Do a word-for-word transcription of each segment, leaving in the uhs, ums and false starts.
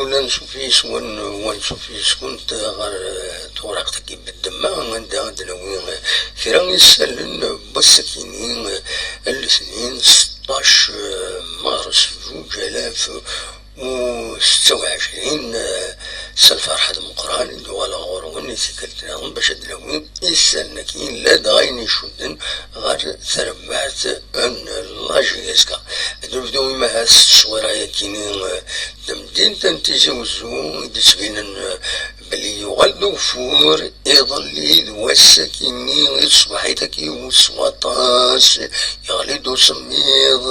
Ansuf yis-wen, u ansuf yis-kent ɣer tewriqt-agi n ddemma, anda ad d-nawi kra n yisallen n wass-akini, letniyen seṭṭac mars zuǧ alaf u setta u ɛecrin, s lferḥ d Meqqran i d-uɣaleɣ ɣur-wen i tikkelt nniḍen bac ad d-nawi isallen-agi, ladɣa ayen icudden ɣer terbaɛt n la J S K. Ad nebdu imahat s tteswira-yakini, eh, tamdint n Tizi Wezzu i d-yettbinen, eh, belli yuɣal-d ugeffur iḍelli d wass-akini i tṣebḥit-agi wis waṭas, yeɣli-d usemmiḍ,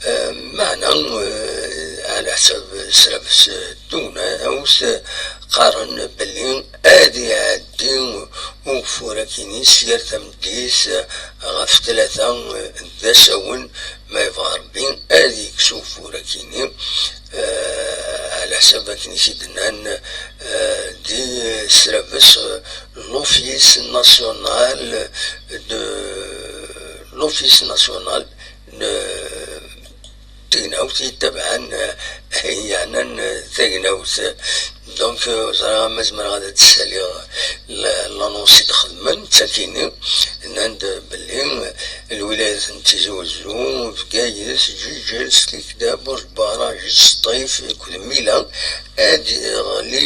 eh, meɛna, eh, ɛla ḥsab srabes, eh, Tugnawt qqaren belli ad iɛeddi ugeffur akini s yir tameddit ɣef tlata d asawen, ma yebɣa Rebbi ad yekkes ugeffur akini, eh, ɛla ḥsab akken i t-id-nnan, eh, di srabes, eh, l'Office national de, l'Office national n tegnawt yettabaɛen, eh, yeɛnan, eh, tagnawt. Donc, eh, ẓriɣ ma zemreɣ ad d-ssaliɣ la, l'annonce i d-xedmen, d takini, nnan-d belli, eh, lwilayat n Tizi Wezzu, Bgayet, Ǧiǧel, Slikda, Burj Baraj, Sṭif, akked Mila, ad iɣli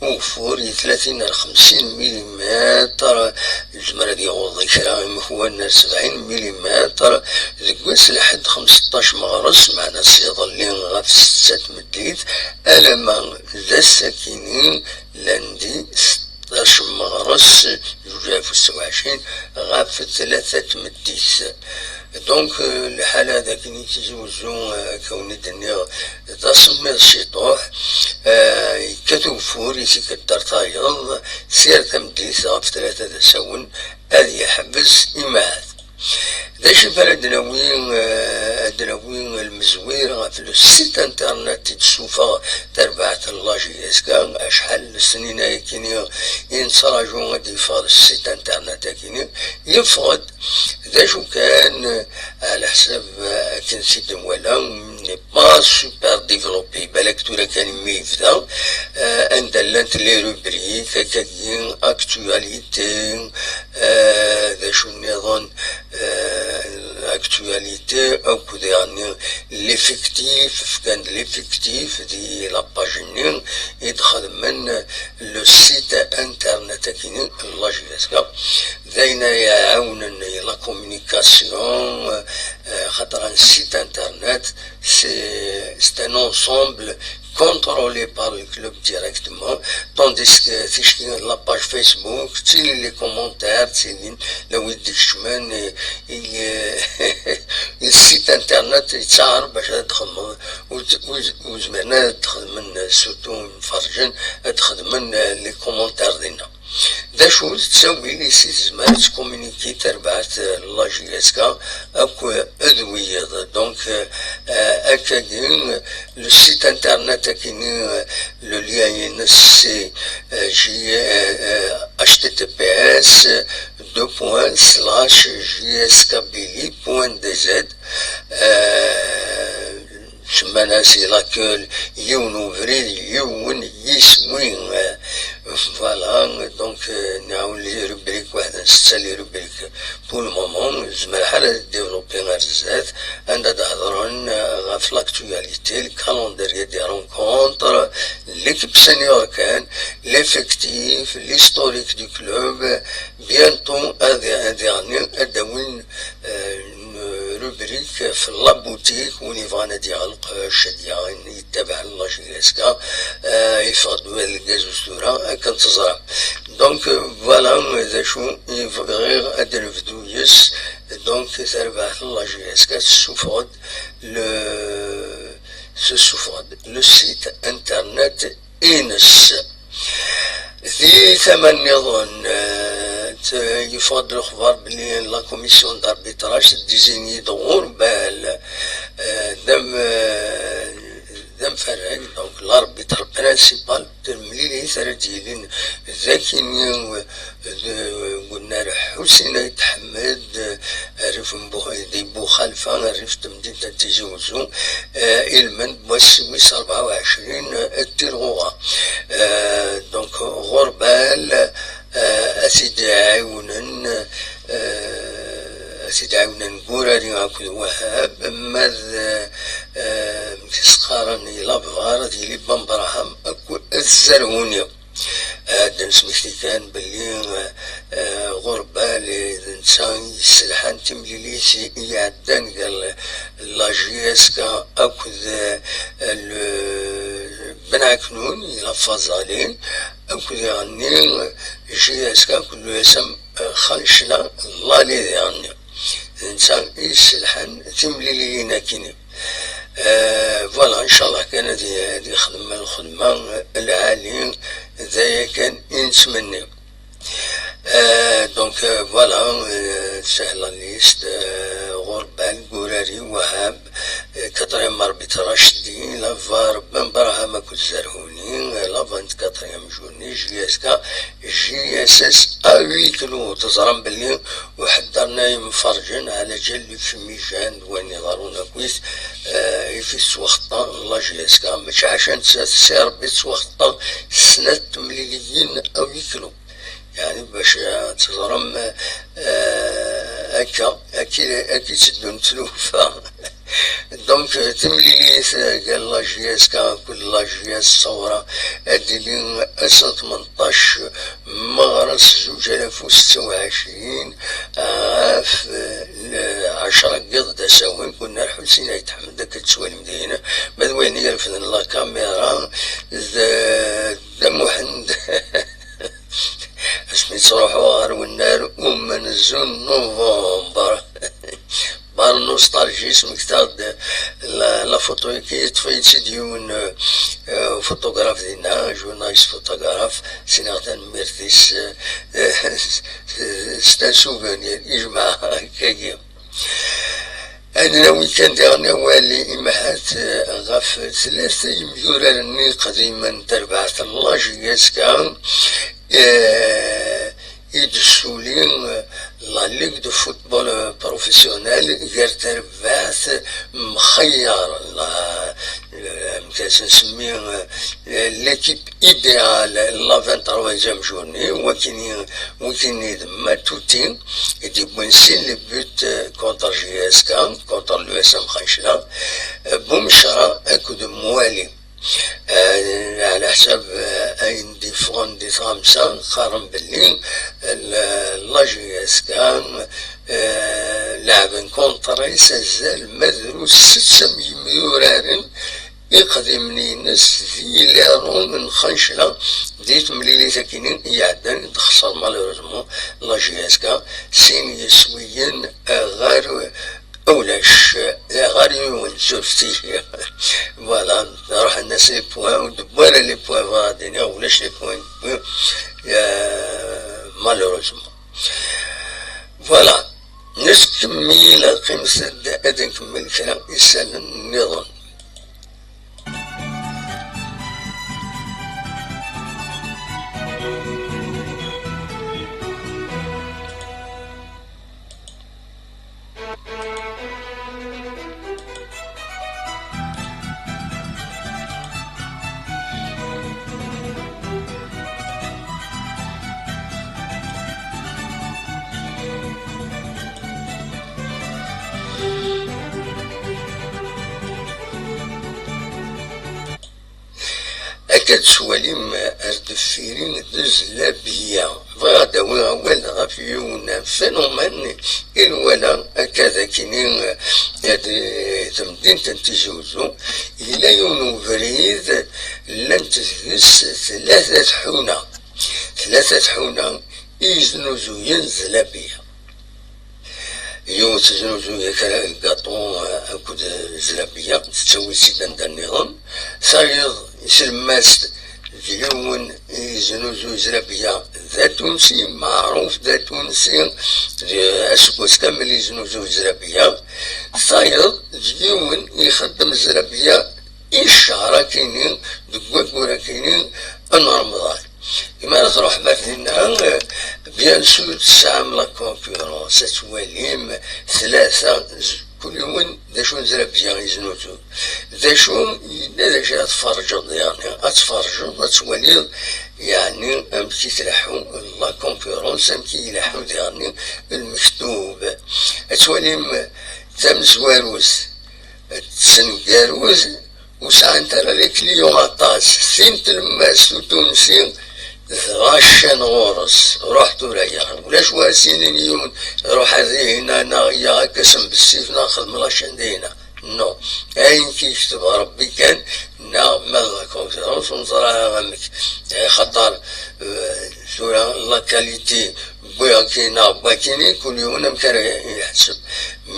ugeffur i tlatin ar xemsin milimeter, yezmer ad yaweḍ i kra imekwan ar sebɛin milimeter deg wass lḥedd xemseṭṭac meɣres, meɛna s iḍelli ɣef setta tmeddit, alamma d ass-akini, lundi, seṭṭac meɣres, zuǧ alaf u setta u ɛecrin, ɣef tlata tmeddit. Donc, euh, lḥala d akken i Tizi Wezzu, euh, akka wen-d-nniɣ, d asemmiḍ ciṭuḥ, euh, yekkat ugeffur i tikkelt ar tayeḍ, s yir tameddit ɣef tlata d asawen, ad yeḥbes imahat. D acu i ara d-nawi, euh, ad d-nawi lemzwir ɣef le site internet i d-tessufeɣ terbaɛt n la J S K, acḥal n snin ayakini i nettraǧu ad d-yeffeɣ le site internet akini, yeffeɣ-d. D acu kan, ɛla ḥsab, eh, akken s-id-nwala, n'est pas super développé. Balak tura kan mi yebda, eh, anda llant les rubriques, akkagi, actualité, eh, d acu nniḍen, eh, actualité, akked, yeɛni, l'effectif, fkan-d l'effectif di la page-nni i d-xedmen le site internet akini n la J S K. D ayen ay iɛawnen i la communication, euh, xaṭer un site internet, c'est, c'est un ensemble contrôlé par le club directement, tandis que ticki la page Facebook, ttilin les commentaires, ttilin la wid d-ikecmen, et, et, le site internet yettaɛer bac ad txedmeḍ, ur, ur, ur zmiren ad xedmen, surtout imferrǧen, ad xedmen, euh, les commentaires dinna. D acu d ttawil i si tezmer ad tcommuniquer terbaɛt, euh, la J S K akk, euh, d wiyiḍ. Donc, euh, euh, akkagi, le site internet akini, euh, le lien-ines, c'est, euh, J, euh, euh, H T T P S, deux points slash J S K Billy point D Z. Euh, Semman-as i l'accueil yiwen ubrid, yiwen yiswi. Voilà, donc, euh, nɛawen les rubriques, waḥed n setta les rubriques pour le moment, zemreɣ ara ad développer ar zdat, anda d-hedren, euh, ɣef l'actualité, le calendrier des rencontres, l'équipe senior kan, l'effectif, l'historique du club, bientôt, ad, ad, ad d-awin, euh, une rubrique في la boutique, win yebɣan ad yeɣleq, euh, ccadiya, yettabaɛen la J S K, euh, yeffeɣ-d lgaz ustura, akken teẓram. Donc, euh, voilà, d acu i bɣiɣ ad nebdu yes. Donc, terbaɛt la J S K tessufeɣ-d le, tessufeɣ-d le site internet ines. Di tama nniḍen, eh, t-, yeffeɣ-d lexbar belli la commission d'arbitrage teddizinyi-d ɣur Bal, eh, d am-, eh, d amfarag, donc l'arbitre principal, d temlilit ara d-yilin d akini, eh, d Wennar Ḥusin Ayt Ḥmed, eh, ar rrif n Bu-, di Buxalfa, rrif n temdint n Tizi Uzzu, eh, ilmend n wass wis rebɛa u ɛecrin, eh, d tirɣuɣa. Eh, donc, Ɣurbal, eh, ad t-id-ɛiwnen, eh, ad t-id-ɛiwnen Gurari akked Wahab, ma d, eh, amek i s-qqaren i Labɣar, ad yili Bambraham akked Zerhuni. Ad d-nesmekti kan belli, eh, Ɣurbal d netta i yesselḥan timlilit i iɛeddan gar la J S K akked, eh, le Ben Aknun, i la Fazali, akked iɣenni J S K akked le S M Xancla, Lali d iɣenni. D netta i yesselḥan timliliyin akini. Eh, voilà, ncallah kan ad y-, ad yexdem lxedma lɛali, d aya kan i nettmenni. Eh, donc, eh, voilà, eh, sahla liste, eh, Ɣurbal, Gurari, Wahab, eh, quatrième arbitre Rachdi, la VAR Ben Braham akked Zerhuni, eh, la vingt-quatrième journée, J S K, J S S à huis clos, teẓram belli ur ḥeddren ara yimferǧen, ɛla ǧal lifmijan d wayen iḍerrun akkit, eh, i tettwaxeṭṭen la J S K, mačči ḥaca nettat, si Rebbi tettwaxeṭṭen snat temliliyin à huis clos. Yeɛni bac, eh, teẓrem, eh, akka, akka, akka i tteddun tlufa. Donc, timlilit, eh, gar la J S K akked la J S Ṣawra, ad d-tili ass n tmenṭac meɣres zuǧ alaf u setta u ɛecrin, ɣef, eh, lɛecra n yiḍ d asawen, kunnar Ḥusin Ayt Ḥmed, akka tettwalim dihin. Ma d wayen i irefden la caméra, d Dda Muḥend. Asmi ttruḥuɣ ɣer wennar umenzu n November. Par nostalgie, smektaɣ-d la, la photo-agi, yeṭṭef-iyi-tt-id yiwen, eh, photographe dinna, journaliste photographe, sinaɣ tanemmirt-is, eh, c'est un souvenir, ijmeɛ akkagi. Ad nawi kan diɣen awal imhat, eh, ɣef tlata yemyuraren iqdimen n terbaɛt n la J S K, eh, i d-tessuli, eh, la Ligue de football, eh, professionnel gar terbaɛt mxeyyar, la, eh, amek ara s-nsemmi, eh, l'équipe idéale, la vingt-troisième journée, wakini, wakini d Matuti, i d-yewwin sin les buts, eh, contre J S K, contre l'U S M Xancla, eh, Bumecra akked Mwali. Eh, ɛla ḥsab, eh, ayen d-yeffɣen di tɣamsa, qqaren belli, eh, la J S K, eh, leɛben contre-s azal ma drus setta n yimyuraren iqdimen-ines d yilerun n Xancla di temlilit-akini iɛeddan, i d-texṣer malheureusement la J S K sin yiswiyen, eh, ɣer ulac, eh, ɣer yiwen, surfet-iyi. Voilà, ruḥen-as les points, ur d-wwi ara les points, bɣiɣ ad iniɣ ulac les points, eh, malheureusement. Voilà, nettkemmil, qqimet-d ad nkemmel kra isallen nniḍen. Akka d-tettwalim ar deffir-i d Zlabiya. Bɣiɣ ad d-awiɣ awal ɣef yiwen n phénomène i nwala akka d akini, eh, di temdint n Tizi Uzzu. Yella yiwen ubrid, llant deg-s tlata tḥuna. Tlata tḥuna i yeznuzuyen Zlabiya. Yiwet teznuzu kra gaṭu akked zlabiya, tettawi-tt-id anda nniḍen. Tayeḍ, islem-as-d d yiwen yeznuzu zlabiya d atunsi, meɛruf d atunsi, d aseggas kamel yeznuzu zlabiya. Tayeḍ, d yiwen ixeddem zlabiya i ccehṛ akini, deg waggur akini n Remḍan. Imi ara truḥem ar dinna, bien sûr tesɛam la concurrence, ad twalim tlata, kul yiwen d acu n zrabya yeznuzu. D acu yella d acu ara tferǧeḍ, yeɛni ad tferǧeḍ, ad twaliḍ yeɛni amek i tleḥḥu la concurrence, amek i ileḥḥu yeɛni lmektub. Ad twalim tamezwarut d tneggarut, ur sɛant ara les clients aṭas. Tin tlemmast utunsi, dɣa ccan ɣur-s. Ruḥ tura, ya ulac wa s-inin yiwen, ruḥ ar dihina, neɣ ya akka sembessif, neɣ xdem la chaîne dihina. Non. Ayen k-yekteb Rebbi kan, neɣ ma d la concurrence, ur neẓra ara amek. Axaṭer, eh, tura la qualité, wwiɣ-k-in neɣ wwiɣ-k-in, kul yiwen amek ara yeḥseb.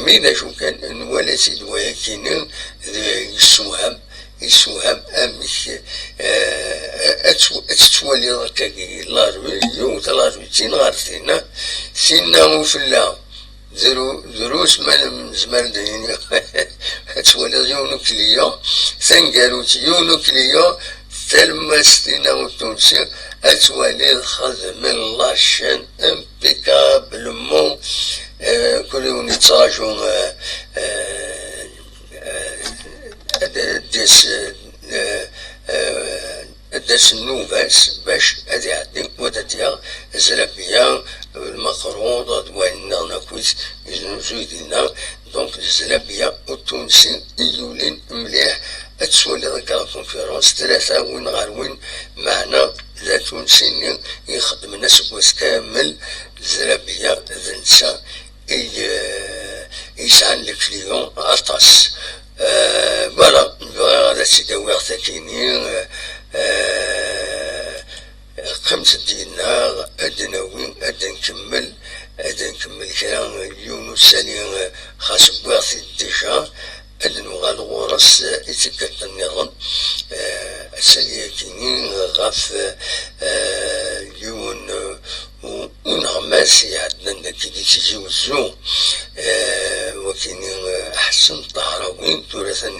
Mi d acu kan, nwala-tt-id wayakini, d yessewham, yessewham amek, eh, ad tw-, ad tettwaliḍ akkagi la rue, yiwet la routine ɣer tinna, tinna ufella, dru-, drus ma nezmer d-nini. Ad twaliḍ yiwen ukliya, taneggarut yiwen ukliya, talemmast-inna utunsi, ad twaliḍ xedmen la chaîne impeccablement, eh, kul yiwen yettraǧu, eh, eh, eh, ad, ad d-yas, eh, eh, ad d-as nnuba-s bac ad iɛeddi, wa ad yaɣ zrabya, lmeqrud, d wayen nniḍen akkit yeznuzuy dinna. Donc d zrabya utunsi i yulin mliḥ. Ad twaliḍ akka la concurrence, tlata win ɣer win, meɛna d atunsi-nni ixeddmen aseggas kamel zrabya, d netta i, eh, yesɛan les clients aṭas. Eh, voilà, bɣiɣ ad as-id-awiɣ takini, eh, qqimet-d yid-neɣ, ad d-nawi, ad d-nkemmel, ad d-nkemmel kra, yiwen usali, eh, xas wwiɣ-t-id déjà, ad nuɣal ɣur-s, eh, i tikkelt nniḍen. Eh, asali-agi-nni ɣef, eh, yiwen, eh, u-, uneɣmas iɛeddan dagi di Tizi Wezzu, eh, wakini, eh, Ḥsen Ṭahrawi, tura atan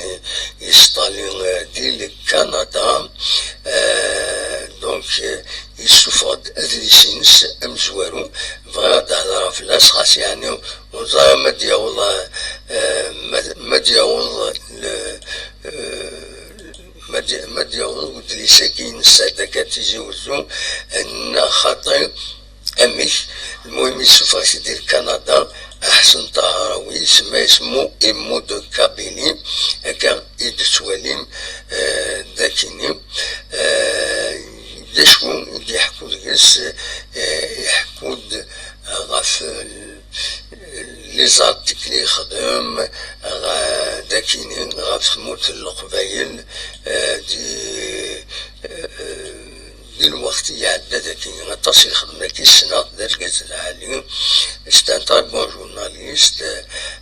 yesṭali, eh, di Kanada. Eh, donc, eh, yessufeɣ-d adlis-ines amezwaru. Bɣiɣ ad d-hedreɣ fell-as, xas yeɛni ur ẓriɣ ma d-yaweḍ, eh, ma d-, ma d-yaweḍ le-, eh, ma d-, ma d-yaweḍ udlis-agi-ines ar dagi ar Tizi Wezzu, neɣ xaṭi amek. Lmuhim, yessufeɣ-it-id di Kanada, Ḥsen Ṭahrawi, isemma-yas Mots et mots de Kabylie, akka i d-tettwalim, eh, dagini. Eh, d acu i d-yeḥku deg-s? Eh, iḥku-d ɣef, eh, les articles i yexdem, ɣ-, dagini, ɣef tmurt n Leqbayel, eh, di, eh, di lweqt i iɛedda dagi, aṭas i yexdem dagi, ssneɣ-t d argaz lɛali, c'est un très bon journaliste,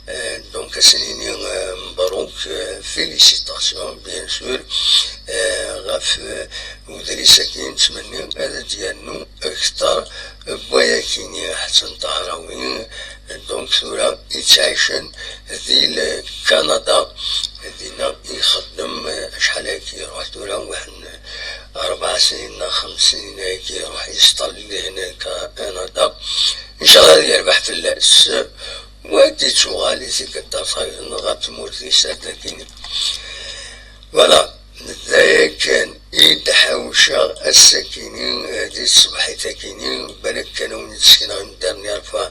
euh, donc, ad s-nini, euh, mebruk, euh, félicitations, bien sûr, euh, ɣef, euh, udlis-agi, nettmenni ad d-yernu akteṛ n wayakini, Ḥsen Ṭahrawi, donc, tura yettɛicen di Kanada, dinna ixeddem, eh, acḥal ayagi iruḥ tura, waḥed n rebɛa snin neɣ xems snin ayagi iruḥ yesṭalli di hna di Kanada. Ncallah ad yerbeḥ fell-as, wa ad d-ittuɣal i tikkelt tayeḍ ɣer tmurt-is ar dagini. Voilà, d aya kan i d-ḥawceɣ ass-akini, eh, di tṣebḥit-akini, balak kan ad wen-d-sekneɣ une dernière fois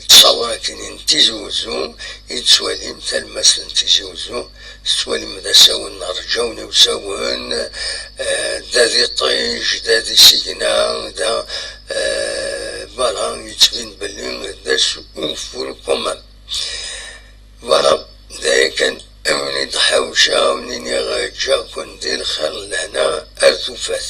ttṣawur-akini n Tizi Wezzu, i d-tettwalim talemmast n Tizi Wezzu, tettwalim d asawen, rǧawen i usawen, eh, da d iṭij, da d isigna, da, eh, voilà, yettbin belli d ass ufur quand même. Voilà, d aya kan, a win i d-ḥawceɣ, a wen-iniɣ ǧǧiɣ-ken di lxir, lehna ar tufat.